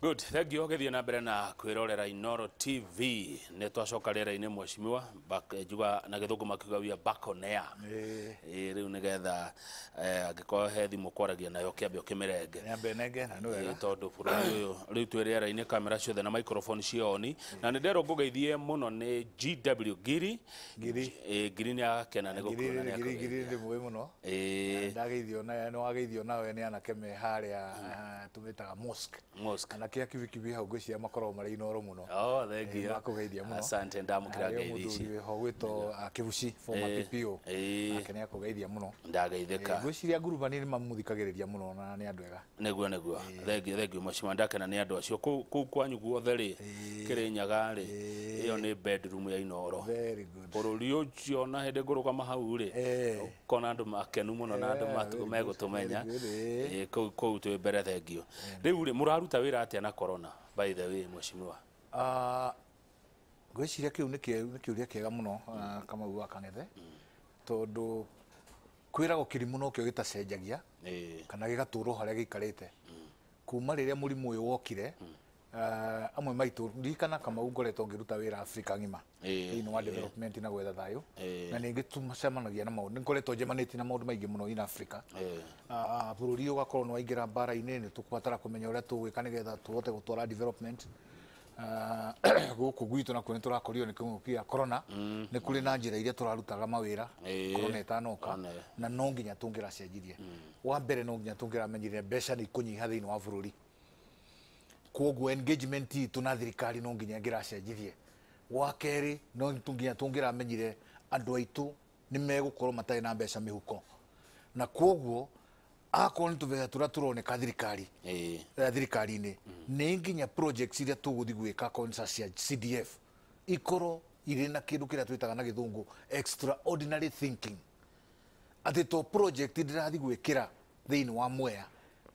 Good, thank you. Githie na mbere na kwirorera Inooro TV. Nĩ twacoka rĩera-inĩ, mheshimiwa, back njuga na Gĩthũngũ makiuga we are back on air. Ĩ rĩu nĩgetha angĩkorwo he thimũ kwaragia nayo, kĩambe ũkĩmĩrenge. Nyambe nenge na nĩ wega. Tondũ bũrũri ũyũ rĩu twĩ rĩera-inĩ, kamera ciothe na microphone cioni, na nĩ nderwo ngũgeithie mũno nĩ GW Ngiri. Ngiri. Ngiri nĩ akena nĩ Ngiri. gũkuona nĩ Ngiri, Ngiri. akũgeithia. Ndĩ mũĩ mũno. Ndageithio na nĩ wageithio nawe nĩ anake me harĩa, tũmĩtaga mosque. Mosque. Anake a Kibikibi hau ngwĩciria makoragwo marĩ Inooro mũno. Oh, thank you. Makũgeithia mũno. Asante, ndamũkĩra Harĩ ngeithi ici. mũthuri wĩho gwĩtwo Kibuci, former PPO. Nake nĩ akũgeithia mũno. Ndageithĩka. Ngwĩciria ngurubani nĩ mamũthikagĩrĩria mũno na nĩ andũ ega. Nĩguo, thank you, thank you, mheshimiwa. Ndakena nĩ andũ acio kũu kwanyu guothe rĩ, Kĩrĩnyaga rĩ, ĩyo nĩ bedroom ya Inooro. Very good. Bũrũri ũcio na hĩndĩ ngũrũgama hau rĩ, ũkona andũ makenu mũno na andũ Very good, megũtũmenya. very good, Kũu twĩ mbere, thank you. Rĩu rĩ, mũraruta wĩra atĩa na corona, by the way, mheshimiwa? Ngwĩciria kĩu nĩ kĩũria kĩega mũno, Kamau wa Kang'ethe, tondũ kwĩragwo kĩrimũ nokĩo gĩtacenjagia kana gĩgatũrwo harĩa gĩikarĩte. Kuma rĩrĩa mũrimũ ũyũ wokire, amwe maitũ, ririkana Kamau, ngoretwo ngĩruta wĩra Afrika ng'ima thĩinĩ wa development na gwetha thayũ, na ningĩ tũcemanagia na maũndũ, nĩ ngoretwo njemanĩtie na maũndũ maingĩ mũno in Africa. Bũrũri ũgakorwo nĩ waingĩra mbara-inĩ, nĩ tũkũbatara kũmenya ũrĩa tũgwĩka nĩgetha tũhote gũtwara development. Gũkũ gwitũ nakuo nĩ tũrakorirwo nĩ kĩng'ũki gĩa corona. Nĩ kũrĩ na njĩra iria tũrarutaga mawĩra corona ĩtanoka, na no nginya tũngĩracenjirie. Wa mbere, no nginya tũngĩramenyire mbeca nĩ ikũnyiha thĩinĩ wa bũrũri, koguo engagement itũ na thirikari no nginya ĩngĩracenjirie. Wa kerĩ, no nginya tũngĩramenyire andũ aitũ nĩ megũkorwo matarĩ na mbeca mĩhuko, na koguo akorwo nĩ tũbeca tũrĩa tũroneka thirikari thirikari-inĩ, nĩ nginya projects iria tũgũthiĩ gwĩka akorwo nĩ cia CDF ikorwo irĩ na kĩndũ kĩrĩa twĩtaga na Gĩthũngũ extraordinary thinking, atĩ to project ndĩrathiĩ gwĩkĩra thĩinĩ wa Mwea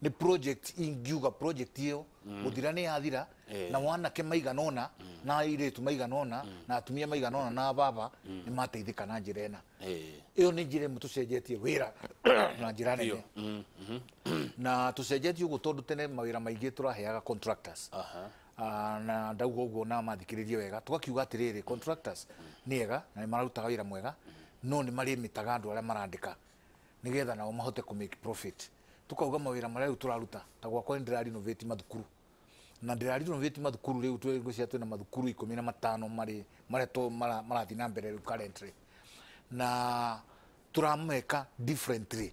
nĩ project ingiuga project ĩyo gũthira nĩ yathira, na wanake maigana ũna na airĩtu maigana ũna na atumia maigana ũna na baba nĩ mateithĩka na njĩra ĩna. Ĩyo nĩ njĩra ĩmwe tũcenjetie wĩra na njĩra nene, na tũcenjetie ũguo tondũ tene mawĩra maingĩ tũraheaga contractors. Na ndauga ũguo na mathikĩrĩrie wega, tũgakiuga atĩrĩrĩ, contractors nĩ ega na nĩ mararutaga wĩra mwega, no nĩ marĩmĩtaga andũ arĩa marandĩka nĩgetha nao mahote kũ make profit. Tukauga mawĩra marĩa rĩu tũraruta, ta gwakwa nĩ ndĩra renovate mathukuru, na ndĩra renovate mathukuru rĩu ngwĩciria twĩna mathukuru 15 marĩ marĩa marathiĩ na mbere rĩu currently, na tũrameka differently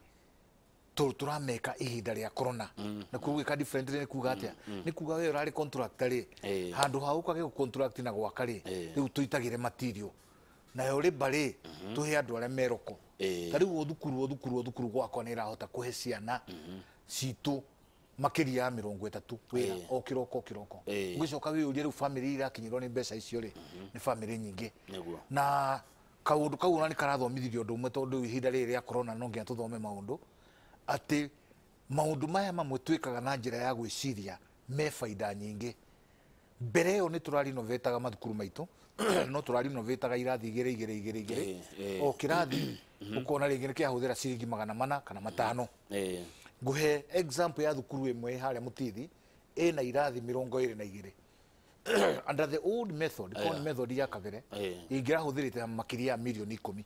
tondũ tũrameka ihinda rĩa corona. Na kuo gwĩka differently nĩ kuga atĩa? Nĩ kuga we ũrarĩ contractor rĩ, handũ ha ũkage gũ contract na gwaka rĩ, rĩu tũitagĩre material nayo rĩmba rĩ, tũhe andũ arĩa meroko. Ta rĩu o thukuru, o thukuru, o thukuru gwakwa nĩ ĩrahota kũhe ciana citũ makĩria ya 30 wĩra o kĩroko o kĩroko. Ũgĩcoka wĩyũrie rĩu bamĩrĩ irakinyĩrwo nĩ mbeca icio rĩ, nĩ bamĩrĩ nyingĩ. Na kaũndũ kau ona nĩ karathomithirie ũndũ ũmwe, tondũ ihinda rĩrĩ rĩa corona no nginya tũthome maũndũ, atĩ maũndũ maya mamwe twĩkaga na njĩra ya gwĩciria me baida nyingĩ. Mbere ĩyo nĩ tũrarinovetaga mathukuru maitũ, no tũrarinovetaga irathi igĩrĩ igĩrĩ igĩrĩ igĩrĩ, o kĩrathi ũkona rĩngĩ nĩ kĩahũthĩra ciringi 400 kana 500. Ngũhe example ya thukuru ĩmwe harĩa Mũtithi ĩna irathi 22. Under the old method, korwo nĩ method ya kabere, ingĩrahũthĩrĩte makĩria ya mirioni 10.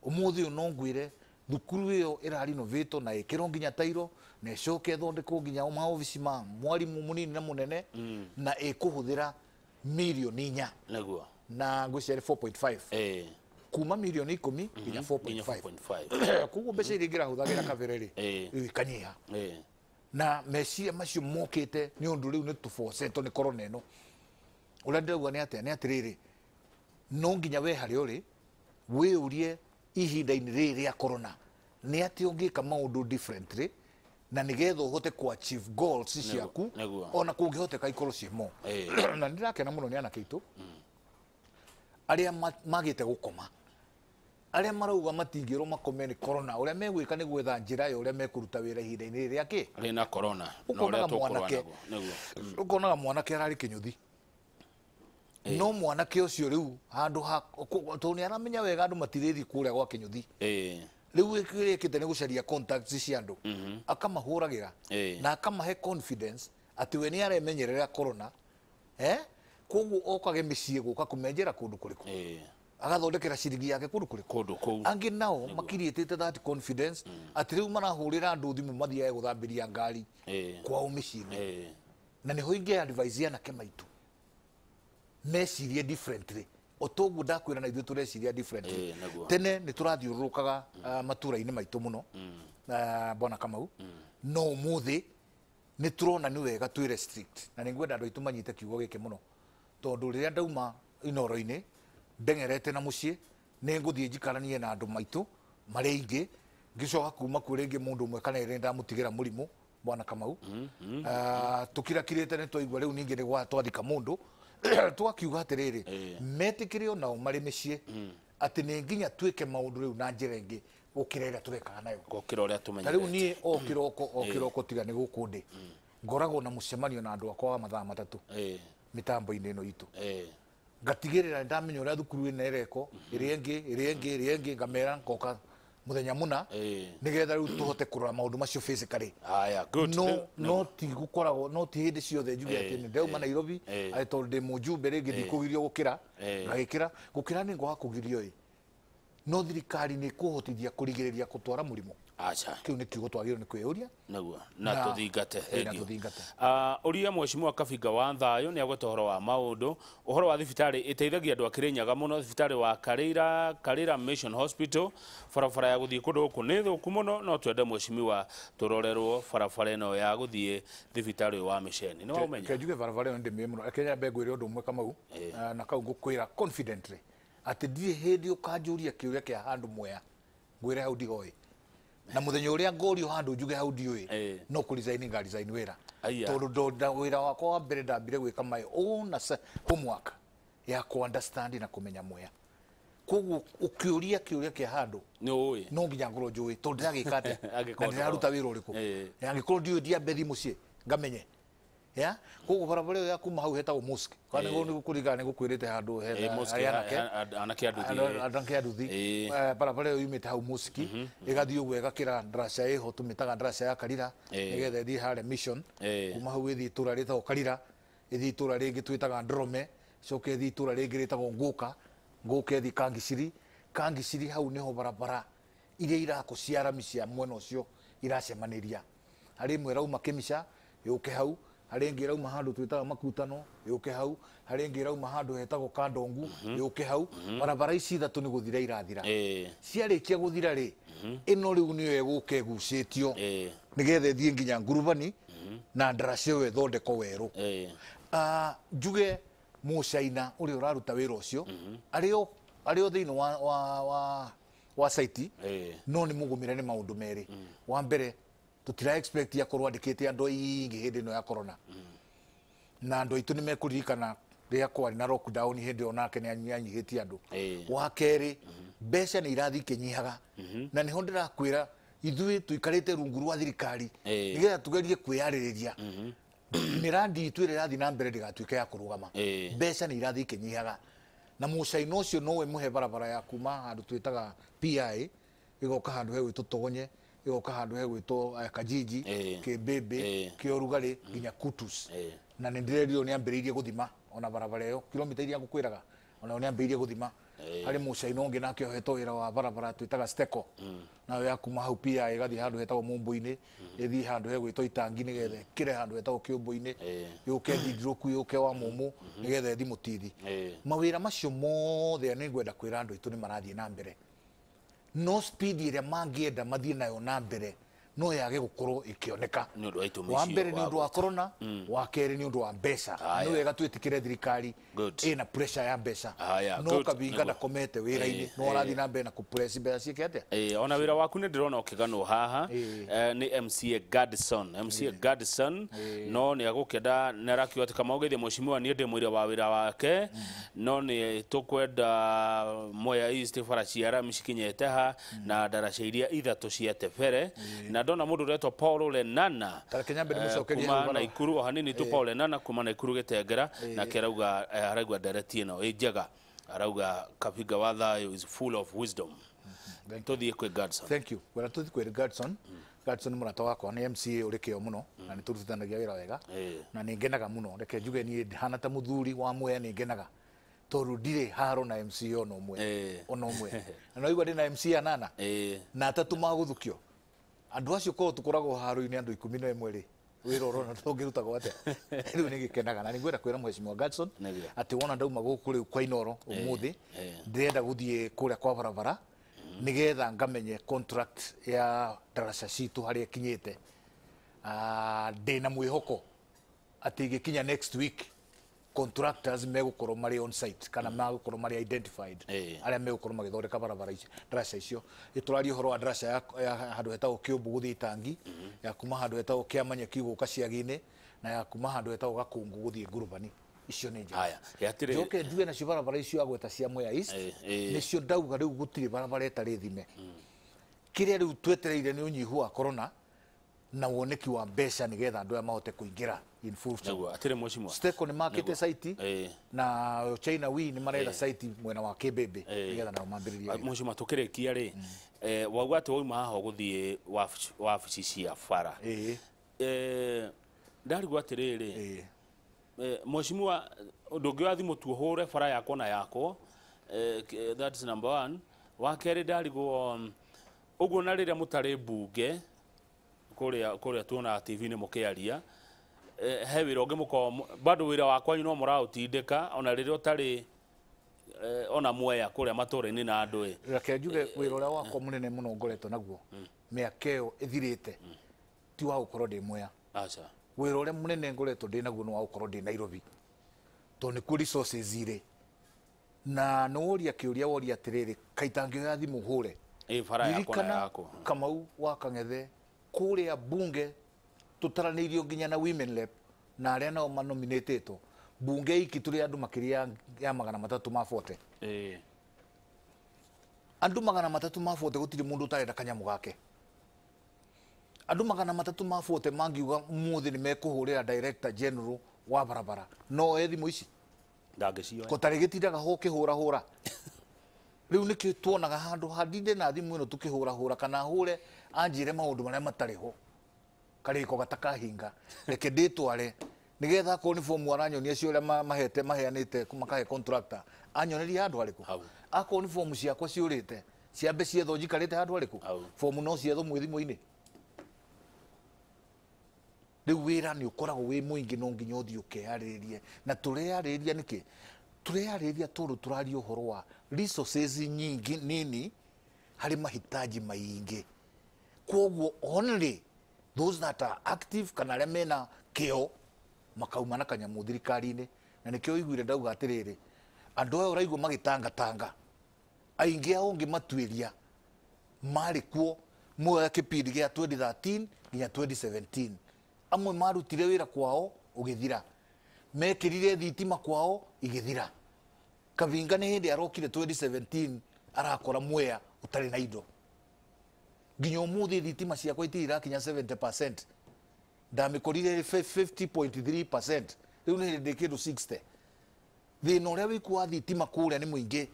Ũmũthĩ ũyũ no ngwĩre thukuru ĩyo ĩrarinovatwo na ĩkĩrwo nginya tairo na ĩcoke ĩthondekwo nginya maobici ma mwarimũ mũnini na mũnene, na ĩkũhũthĩra mirioni 4. Na ngwĩciria nĩ 4.5. Kuma mirioni 10 nginya nginya 4.5. 4.5. Koguo mbeca iria ingĩrahũthagĩra kabere rĩ, rĩu ikanyiha. Na meciria macio mokĩte nĩ ũndũ rĩu nĩ tũbocetwo nĩ corona ĩno. Ũrĩa ndĩrauga nĩ atĩa? Nĩ atĩrĩrĩ, no nginya we harĩa ũrĩ wĩyũrie ihinda-inĩ rĩrĩ rĩa corona nĩ atĩ ũngĩka maũndũ differently na nĩgetha ũhote ku achieve goals ciaku, ona kũngĩhoteka ikorwo ciĩ mo. Na nĩ ndĩrakena mũno nĩ anake aitũ arĩa magĩte gũkoma, arĩa marauga matingĩrwo makome nĩ corona. Ũrĩa megwĩka nĩ gwetha njĩra ya ũrĩa mekũruta wĩra ihinda-inĩ rĩrĩ rĩa kĩ rĩna corona na Ũkonaga ũrĩa tũkũrũa mwanake. naguo nĩguo. Ũkonaga mwanake ararĩ kĩnyũthi, no mwanake ũcio rĩu handũ ha tondũ nĩ aramenya wega andũ matirĩthiĩ kũrĩa gwa kĩnyũthi, rĩu kĩrĩa ĩkĩte nĩ gũcaria contacts cia andũ, akamahũragĩra na akamahe confidence. Atĩ we nĩ aremenyerera corona, koguo okage mĩciĩ gũka kũmenjera kũndũ kũrĩkũ, agathondekera ciringi yake kũndũ kũrĩkũ, kũndũ kũu. Angĩ nao makiriĩtĩte that confidence atĩ rĩu marahũrĩra andũ thimũ mathiage gũthambĩria ngari kwao mĩciĩ-inĩ. Na nĩho ingĩ advise anake maitũ mecirie differently. O toguo ndakwĩra na ithuĩ tũreciria differently. Tene nĩ tũrathiũrũrũkaga matũra-inĩ maitũ mũno, Bwana Kamau, no ũmũthĩ nĩ tũrona nĩ wega twĩ restrict. Na nĩ ngwenda andũ aitũ manyite kiugo gĩkĩ mũno, tondũ rĩrĩa ndauma Inoro-inĩ ndengerete na mũciĩ, nĩ ngũthiĩ njikaranie na andũ maitũ marĩ aingĩ, ngĩcoka kuma kuo rĩngĩ mũndũ ũmwe kana erĩ ndamũtigĩra mũrimũ, Bwana Kamau. Tũkirakirĩte nĩ twaigua rĩu ningĩ nĩ twathika mũndũ. Twakiuga atĩrĩrĩ, metĩkĩre onao marĩ mĩciĩ atĩ nĩ nginya twĩke maũndũ rĩu na njĩra ĩngĩ gũkĩra ĩrĩa tũrekaga nayo, gũkĩra ũrĩa tũmenyerete. Ta rĩu niĩ o kĩroko o kĩroko tiga nĩ gũkũ ndĩ, ngoragwo na mũcemanio na andũ akwa wa mathaa 3 mĩtambo-inĩ ĩno itũ. Ngatigĩrĩra nĩ ndamenya ũrĩa thukuru ĩno ĩrekwo, ĩrĩa ĩngĩ, ĩrĩa ĩngĩ, ĩrĩa ĩngĩ, ngamera ngoka mũthenya mũna, nĩgetha rĩu tũhote kũrora maũndũ macio physically. Haya, good. No ti gũkoragwo, no ti hĩndĩ ciothe njuge atĩ nĩ ndauma Nairobi, atĩ tondũ ndĩ mũjumbe rĩngĩ ndikũgirio gũkĩra, ngagĩkĩra. Gũkĩra nĩ ngwaga kũgirio ĩ, no thirikari nĩ ĩkũhotithia kũrigĩrĩria gũtwara mũrimũ. Acha. Kĩu nĩ kiugo twagĩrĩirwo nĩ kwĩyũria. Naguo. Na tũthingate. Na tũthingate. Ũria Mheshimiwa Kabinga wa Thayũ nĩ agweta ũhoro wa maũndũ, ũhoro wa thibitarĩ ĩteithagia andũ a Kĩrĩnyaga mũno, thibitarĩ wa Karĩra, Karĩra Mission Hospital, barabara ya gũthiĩ kũndũ gũkũ nĩ thũku mũno, no twende Mheshimiwa tũrorerwo barabara ĩno ya gũthiĩ thibitarĩ wa Mĩceni. Nĩ waũmenya? Reke njuge barabara ĩyo nĩ ndĩmĩũĩ mũno. Reke nyambe ngwĩre ũndũ ũmwe Kamau, na kau ngũkwĩra confidently atĩ ndirĩ hĩndĩ ũkanjũria kĩũria kĩa handũ Mwea ngwĩre hau ndihoĩ. Na mũthenya ũrĩa ngorio handũ njuge hau ndiũĩ, no kũ resign nga resign wĩra. Tondũ wĩra wakwa wa mbere ndambire gwĩka my own homework ya kũ understand na kũmenya Mwea. Koguo ũkĩũria kĩũria kĩa handũ nĩ ũĩ, no nginya ngorwo njũĩ, tondũ ndĩragĩka atĩa na ndĩraruta wĩra ũrĩkũ. Angĩkorwo ndiũĩ ndiambe thiĩ mũciĩ ngamenye. Ya, koguo barabara ĩyo ya kuma hau hetagwo mosque. Kana nĩ kũringana nĩ gũkwĩrĩte handũ he anake anake anduthi. Barabara ĩyo yumĩte hau mosque ĩgathiĩ ũguo ĩgakĩra ndaraca ĩho tũmĩtaga ndaraca ya Karira, nĩgetha ĩthiĩ harĩa Mission. Kuma hau ĩthiĩ itũra rĩtagwo Karira, ĩthiĩ itũra rĩngĩ twĩtaga Ndorome, ĩcoke ĩthiĩ itũra rĩngĩ rĩtagwo Ngũka, Ngũka ĩthiĩ Kangiciri. Kangiciri hau nĩho barabara iria irakũ cia rami cia mwena ũcio iracemanĩria. Harĩ ĩmwe ĩrauma Kĩmica yũke hau, harĩ ĩngĩ ĩrauma handũ twĩtaga Makutano yũke hau, harĩ ĩngĩ ĩrauma handũ hetagwo Kandongu yũke hau. Barabara ici ithatũ nĩ gũthira irathira. Ciarĩkia gũthira rĩ, ĩno rĩu nĩyo ĩgũka ĩgucĩtio nĩgetha ĩthiĩ nginya Ngurubani na ndaraca ĩyo ĩthondekwo werũ. Njuge Mũcaina ũrĩa ũraruta wĩra ũcio arĩ o thĩinĩ wa site, no nĩ mũgũmĩre nĩ maũndũ merĩ. Wa mbere, tũtira expect akorwo andĩkĩte andũ aingĩ hĩndĩ ĩno ya corona. Na andũ aitũ nĩ mekũririkana rĩrĩa kwarĩ na lockdown hĩndĩ ĩyo nake nĩ anyihĩtie andũ. Wa kerĩ, mbeca nĩ irathiĩ ikĩnyihaga. Na nĩho ndĩrakwĩra ithuĩ tũikarĩte rungu rwa thirikari nĩgetha tũgerie kwĩyarĩrĩria mĩrandi itũ ĩrĩa ĩrathiĩ na mbere ndĩgatuĩke ya kũrũgama. Mbeca nĩ irathiĩ ikĩnyihaga. Na mũcaina ũcio nowe mũhe barabara ya kuma handũ twĩtaga PI ĩgoka handũ hegwĩtwo Tonye, ĩgoka handũ hegwĩtwo Kajiji, Kĩmbĩmbĩ, Kĩorugarĩ nginya Kutus. Na nĩ ndĩrerirwo nĩ ambĩrĩirie gũthima ona barabara ĩyo kilomita iria ngũkwĩraga ona nĩ ambĩrĩirie gũthima. Harĩ mũcaina ũngĩ nake ohetwo wĩra wa barabara twĩtaga Steko, nayo ya kuma hau PI ĩgathiĩ handũ hetagwo Mũmbũ-inĩ, ĩthiĩ handũ hegwĩtwo Itangi nĩgetha ĩkĩre handũ hetagwo Kĩũmbũ-inĩ, yũke Ndindirũku, yũke wa Mũmũ nĩgetha ĩthiĩ Mũtithi. Mawĩra macio mothe nĩ ngwenda kwĩra andũ aitũ nĩ marathiĩ na mbere, no speed ĩrĩa mangĩenda mathiĩ nayo na mbere no yage gũkorwo ĩkĩoneka. Wa mbere nĩ ũndũ wa corona, wa kerĩ nĩ ũndũ wa mbeca. Nĩ wega twĩtĩkĩre thirikari ĩna pressure ya mbeca, no Kabinga ndakomete wĩra-inĩ, no arathiĩ na mbere na kũpress mbeca ciĩke atĩa. Ona wĩra waku nĩ ndĩrona ũkĩganwo haha nĩ MCA Gadson. MCA Gadson no nĩ agũkĩenda nĩ arakiuga atĩ Kamau Geithie mheshimiwa niĩ ndĩ mũira wa wĩra wake, no nĩ tũkwenda Mwea East bara cia rami cikinyĩte ha na ndaraca iria ithatũ cia Tebere. Na ndona mũndũ ũretwo Paul Lenana kuma Naikuru, o hanini tu Paul Lenana kuma Naikuru Gĩtengera, nake arauga araigua ndereti ĩno ĩ njega, arauga Kabinga wa Thayũ is full of wisdom. Tũthiĩ kwĩ Gadson. Thank you. Wera tũthiĩ kwĩ Gadson. Gadson mũrata wakwa nĩ MCA ũrĩ kĩo mũno na nĩ tũrutithanagia wĩra wega na nĩ ngenaga mũno. Reke njuge niĩ hana ta mũthuri wa Mwea nĩ ngenaga tondũ ndirĩ haro na MCA ona ũmwe, ona ũmwe. Na no igua ndĩ na MCA anana na atatũ magũthukio. Andũ acio korwo tũkoragwo haro-inĩ andũ 11 rĩ, wĩra ũrona tũngĩrutagwo atĩa? Rĩu nĩ gĩkenaga na nĩngwenda kwĩra Mheshimiwa Gadson atĩ wona ndauma gũkũ rĩu kwa Inooro ũmũthĩ, ndĩrenda gũthiĩ kũrĩa kwa barabara nĩgetha ngamenye contract ya ndaraca citũ harĩa ĩkinyĩte. Ndĩna mwĩhoko atĩ ĩgĩkinya next week contractors megũkorwo marĩ on site kana megũkorwo marĩ identified arĩa megũkorwo magĩthondeka barabara icio, ndaraca icio. Tũraria ũhoro wa ndaraca ya handũ hetagwo Kĩũmbũ gũthiĩ Itangi, ya kuma handũ hetagwo Kĩamanyeki gũka Ciagi-inĩ, na ya kuma handũ hetagwo Gakũngũ gũthiĩ Ngurubani. Icio nĩ njega. Haya, atĩrĩ njoke njuge nacio barabara icio agweta cia Mwea East, nĩcio ndauga rĩu gũtirĩ barabara ĩtarĩ thime. Kĩrĩa rĩu twetereire nĩ ũnyihu wa corona na woneki wa mbeca nĩgetha andũ aya mahote kũingĩra in full form. Nĩguo, atĩrĩ mheshimiwa. Steco nĩ makĩte site na China we nĩ maretha site mwena wa Kĩmbĩmbĩ nĩgetha nao mambĩrĩrie wĩra. Mheshimiwa, tũkĩrĩkia rĩ, wauga atĩ wauma haha ũgũthiĩ wabici cia bara. Ndarigwo atĩrĩrĩ, mheshimiwa, ndũngĩoya thimũ tu ũhũre bara yakwa na yakwa, that's number one. Wa kerĩ ndarigwo ũguo na rĩrĩa mũtarĩ mbunge kũrĩa tuonaga TV-inĩ mũkĩaria, he wĩra ũngĩ mũkoragwo bado wĩra wa kwanyu no mũraũtindĩka ona rĩrĩa ũtarĩ ona Mwea kũrĩa matũũra-inĩ na andũ ĩ. Reke njuge wĩra ũrĩa wakwa mũnene mũno ngoretwo naguo mĩaka ĩyo ĩthirĩte ti wa gũkorwo ndĩ Mwea. Aca. Wĩra ũrĩa mũnene ngoretwo ndĩ naguo nĩ wa gũkorwo ndĩ Nairobi tondũ nĩkuo resources irĩ. Na nĩ woria kĩũria woria atĩrĩrĩ, kaĩ itangĩoya thimũ hũre. Bara yakwa na Ririkana yakwa. Kamau wa Kang'ethe kũrĩa bunge tũtaranĩirio nginya na women rep na arĩa nao manominĩtĩtwo bunge iki tũrĩ andũ makĩria ya 340. Andũ 340 gũtirĩ mũndũ ũtarenda kanyamũ gake. Andũ 340 mangiuga ũmũthĩ nĩ mekũhũrĩra director general wa barabara no oe thimũ ici. Ndangĩcioya. Ko tarĩ gĩtindaga ho kĩhũrahũra. Rĩu nĩkĩo tuonaga handũ handinde na thimũ ĩno tũkĩhũrahũra kana hũre anjĩre maũndũ marĩa matarĩ ho. Karĩko gatakahinga. Reke ndĩtware nĩgetha akorwo nĩ fomu aranyonia cio ũrĩa mahete maheanĩte makahe contractor anyonerie handũ harĩkũ. Akorwo nĩ fomu ciakwa ciũrĩte ciambe ciethwo njikarĩte handũ harĩkũ. Fomu no ciethwo mwĩ thimũ-inĩ. Rĩu wĩra nĩ ũkoragwo wĩ mũingĩ no nginya ũthiĩ ũkeyarĩrĩrie. Na tũreyarĩrĩria nĩkĩ? Tũreyarĩrĩria tondũ tũraria ũhoro wa resources nyingĩ nini harĩ mahitaji maingĩ. Kwoguo only those that are active kana arĩa mena kĩo makauma na kanyamũ thirikari-inĩ. Na nĩkĩo ũiguire ndauga atĩrĩrĩ, andũ aya ũraigua magĩtangatanga aingĩ ao ũngĩmatuĩria marĩ kuo muoya kĩbindi gĩa 2013 nginya 2017. Amwe marutire wĩra kwao ũgĩthira, mekĩrire thitima kwao igĩthira. Kavinga nĩ hĩndĩ arokire 2017 arakora Mwea ũtarĩ na indo. Nginya ũmũthĩ thitima ciakwa itirĩ irakinya 70%. Ndamĩkorire 50.3%. Rĩu nĩ hĩndĩ kĩndũ 60. Thĩna ũrĩa wĩkuo wa thitima kũrĩa nĩ mũingĩ.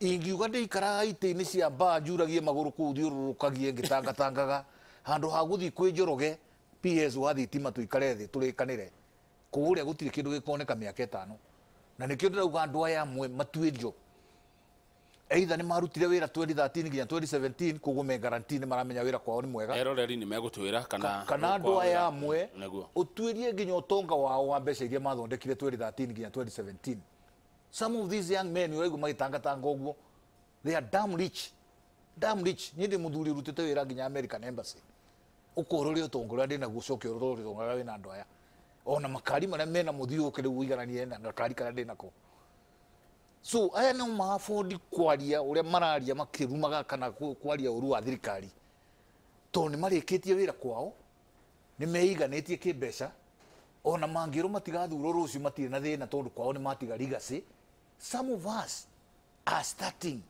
Ingiuga ndĩikaraga itĩ-inĩ cia mbaa njuragie magũrũ kũu thiũrũrũkagie ngĩtangatangaga handũ ha gũthiĩ kwĩ Njoroge PS wa thitima tũikare thĩ tũrĩkanĩre. Kũrĩa gũtirĩ kĩndũ gĩkoneka mĩaka 5. Na nĩkĩo ndĩrauga andũ aya amwe matuĩrio. Either nĩ marutire wĩra 2013 nginya 2017 koguo me guarantee nĩ maramenya wĩra kwao nĩ mwega. Eroreri nĩ megũtwĩra kana kana andũ aya amwe ũtuĩrie nginya ũtonga wao wa mbeca iria mathondekire 2013 nginya 2017. Some of these young men ũraigua magĩtangatanga ũguo, they are damn rich. Damn rich. Niĩ ndĩ mũthuri ũrutĩte wĩra nginya American Embassy. Ũkorwo ũtonga ũrĩa ndĩnaguo ũcoke ũrore ũtonga ũrĩa wĩna andũ aya. Ona makari marĩa mena mũthiũrũrũke rĩu ũigananie na gakari karĩa ndĩnako. So aya no maabondi kwaria ũrĩa mararia makĩrumaga kana kwaria ũru wa thirikari tondũ nĩ marĩkĩtie wĩra kwao, nĩ meiganĩtie kĩmbeca, ona mangĩrwo matigathurwo rũciũ matirĩ na thĩna tondũ kwao nĩ matiga legacy. Some of us are starting.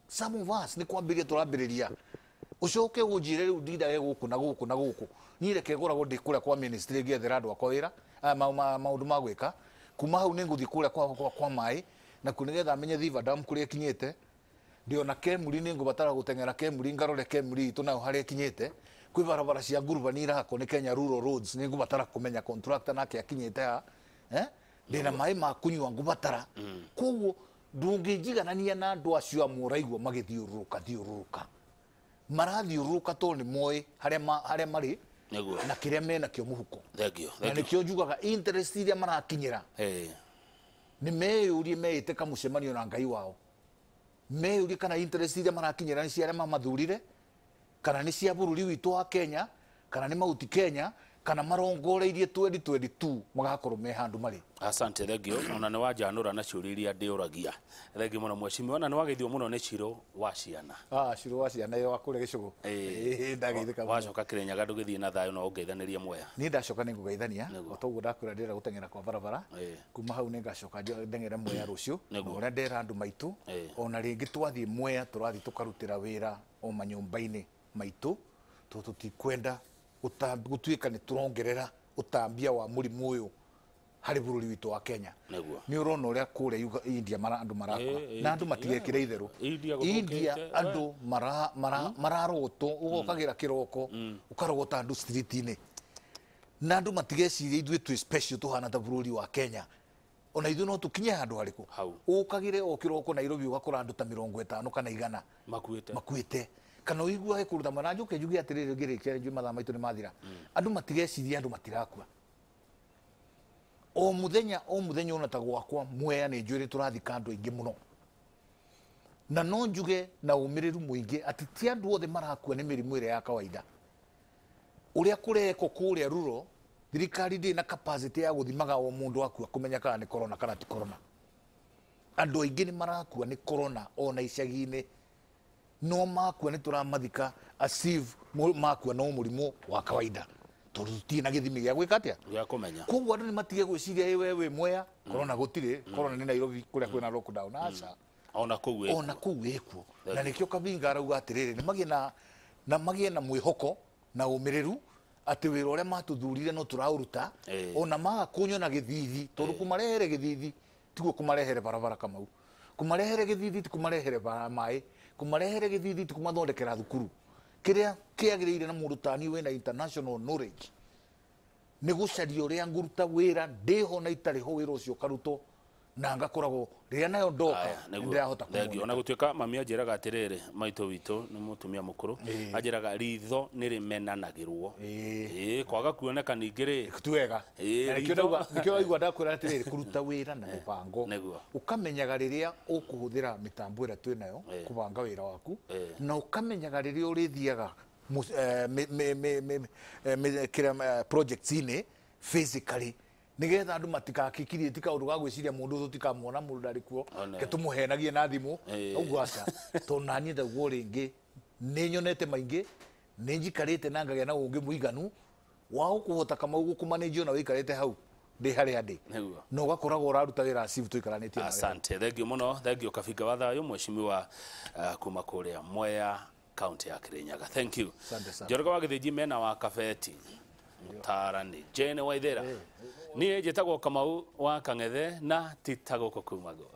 Some of us nĩ kwambĩrĩria tũrambĩrĩria. Ũcoke ũnjĩre rĩu ndindage gũkũ na gũkũ na gũkũ. Niĩ reke ngoragwo ndĩ kũrĩa kwa ministry ngĩethera andũ akwa wĩra, maũndũ ma gwĩka. Kuma hau nĩ ngũthiĩ kũrĩa kwa maĩ na kũ nĩgetha menye Thiva Dam kũrĩa ĩkinyĩte. Ndĩona Kemuri nĩ ngũbatara gũteng'era Kemuri ngarore Kemuri itũ nayo harĩa ĩkinyĩte. Kwĩ barabara cia ngurubani irakwo nĩ Kenya Rural Roads, nĩ ngũbatara kũmenya contractor nake akinyĩte ha. Ndĩna maĩ ma kũnyua ngũbatara. Koguo ndũngĩnjiganania na andũ acio amwe ũraigua magĩthiũrũrũka thiũrũrũka. Marathiũrũrũka tondũ nĩ moĩ harĩa marĩ na kĩrĩa menakĩo mũhuko. Na nĩkĩo njugaga interest iria marakinyĩra nĩ meyũrie meĩte kamũcemanio na Ngai wao. Meyũrie kana interest iria marakinyĩra nĩ cia arĩa mamathurire, kana nĩ cia bũrũri witũ wa Kenya, kana nĩ Mauti Kenya, kana marongoreirie 2022 magakorwo me handũ marĩ. Asante, thengio. Ona nĩ wanjanũra na ciũria iria ndĩũragia. Thengio mũno mheshimiwa, na nĩ wageithio mũno nĩ Ciro wa ciana. Ciro wa ciana ĩyo wa kũrĩa gĩcũgũ. Ndageithĩka mũno. Wacoka Kĩrĩnyaga ndũgĩthiĩ na thayũ no ũngeithanĩrie Mwea. Niĩ ndacoka nĩ ngũgeithania, o ta ũguo ndakwĩra ndĩrenda gũteng'era kwa barabara. Kuma hau nĩ ngacoka ndeng'ere Mwea rũciũ. Na ũrĩa ndera andũ maitũ, ona rĩngĩ twathiĩ Mwea tũrathiĩ tũkarutĩra wĩra o manyũmba-inĩ maitũ, tondũ tũtikwenda gũtuĩka nĩ tũrongerera ũtambia wa mũrimũ ũyũ harĩ bũrũri witũ wa Kenya. Nĩ ũrona ũrĩa kũrĩa India andũ marakua na andũ matigekĩre itherũ. India andũ mararogotwo, ũgokagĩra kĩroko ũkarogota andũ street-inĩ, na andũ matigecirie ithuĩ twĩ special tũhana ta bũrũri wa Kenya. Ona ithuĩ no tũkinye handũ harĩkũ. Ũkagĩre o kĩroko Nairobi ũgakora andũ ta 50 kana 100 makuĩte. Kana ũiguage kũruta mwana njuke njuge atĩrĩrĩ ngĩrĩkia njui mathaa maitũ nĩ mathira. Andũ matigecirie andũ matirakua. O mũthenya ona ta gwakwa Mwea nĩ njũĩ tũrathika andũ aingĩ mũno. Na no njuge na ũmĩrĩru mũingĩ atĩ ti andũ othe marakua nĩ mĩrimũ ĩrĩa ya kawaida. Ũrĩa kũrekwo kũrĩa ruro, thirikari ndĩrĩ na capacity ya gũthimaga o mũndũ akua kũmenya kana nĩ corona kana ti corona. Andũ aingĩ nĩ marakua nĩ corona ona icagi-inĩ. No makua nĩ tũramathika as if makua no mũrimũ wa kawaida, tondũ tũtirĩ na gĩthimi gĩa gwĩka atĩa, gĩa kũmenya. Koguo andũ nĩ matige gwĩciria ĩ we wĩ Mwea corona gũtirĩ, corona nĩ Nairobi kũrĩa kwĩna lockdown. Aca, ona kũu ĩkuo. Na nĩkĩo Kabinga arauga atĩrĩrĩ, nĩ magĩe na mwĩhoko na ũmĩrĩru atĩ wĩra ũrĩa matũthurire no tũraũruta, ona maga kũnyona gĩthithi, tondũ kũmarehere gĩthithi tiguo kũmarehere barabara Kamau, kũmarehere gĩthithi ti kũmarehere maĩ, kũmarehere gĩthithi ti kũmathondekera thukuru. Kĩrĩa kĩagĩrĩire na mũndũ ta niĩ wĩna international knowledge nĩ gũcaria ũrĩa ngũruta wĩra ndĩho na itarĩ ho, wĩra ũcio ũkarutwo na ngakoragwo rĩrĩa nayo ndoka ndĩrahota kũmona. Ona gũtuĩka mami anjĩraga atĩrĩrĩ, maitũ witũ nĩ mũtumia mũkũrũ, anjĩraga ritho nĩ rĩmenanagĩrwo. Kwaga kuoneka ningĩ rĩ ti wega. Na nĩkĩo ndaigua ndakwĩra atĩrĩrĩ, kũruta wĩra na mũbango, ũkamenyaga rĩrĩa ũkũhũthĩra mĩtambo ĩrĩa twĩ nayo kũbanga wĩra waku, na ũkamenyaga rĩrĩa ũrĩthiaga projects-inĩ physically, nigetha andu matikakikirie ti kaundu ga gwiciria mundu tutikamuona mundu ndari kuo ke tumuhenagie na thimu uguo aca tondu nanie ndaguo ringi ni nyonete maingi ni njikarite na ngagia na ungi muiganu wa ukuhota Kamau gukumanage ona wikarite hau ndi haria ndi no ugakoragwo uraruta wira cibu tuikaranitie nawe. Asante, thank you muno, thank you Kabinga wa thayu mheshimiwa kuma kuria Mwea county ya Kirinyaga. Thank you. Njoroge wa Githinji mena wa Kabeti Mutarani Jane Waithera. Niĩ njĩtagwo Kamau wa Kang'ethe na ti ta gũkũ kumagwo.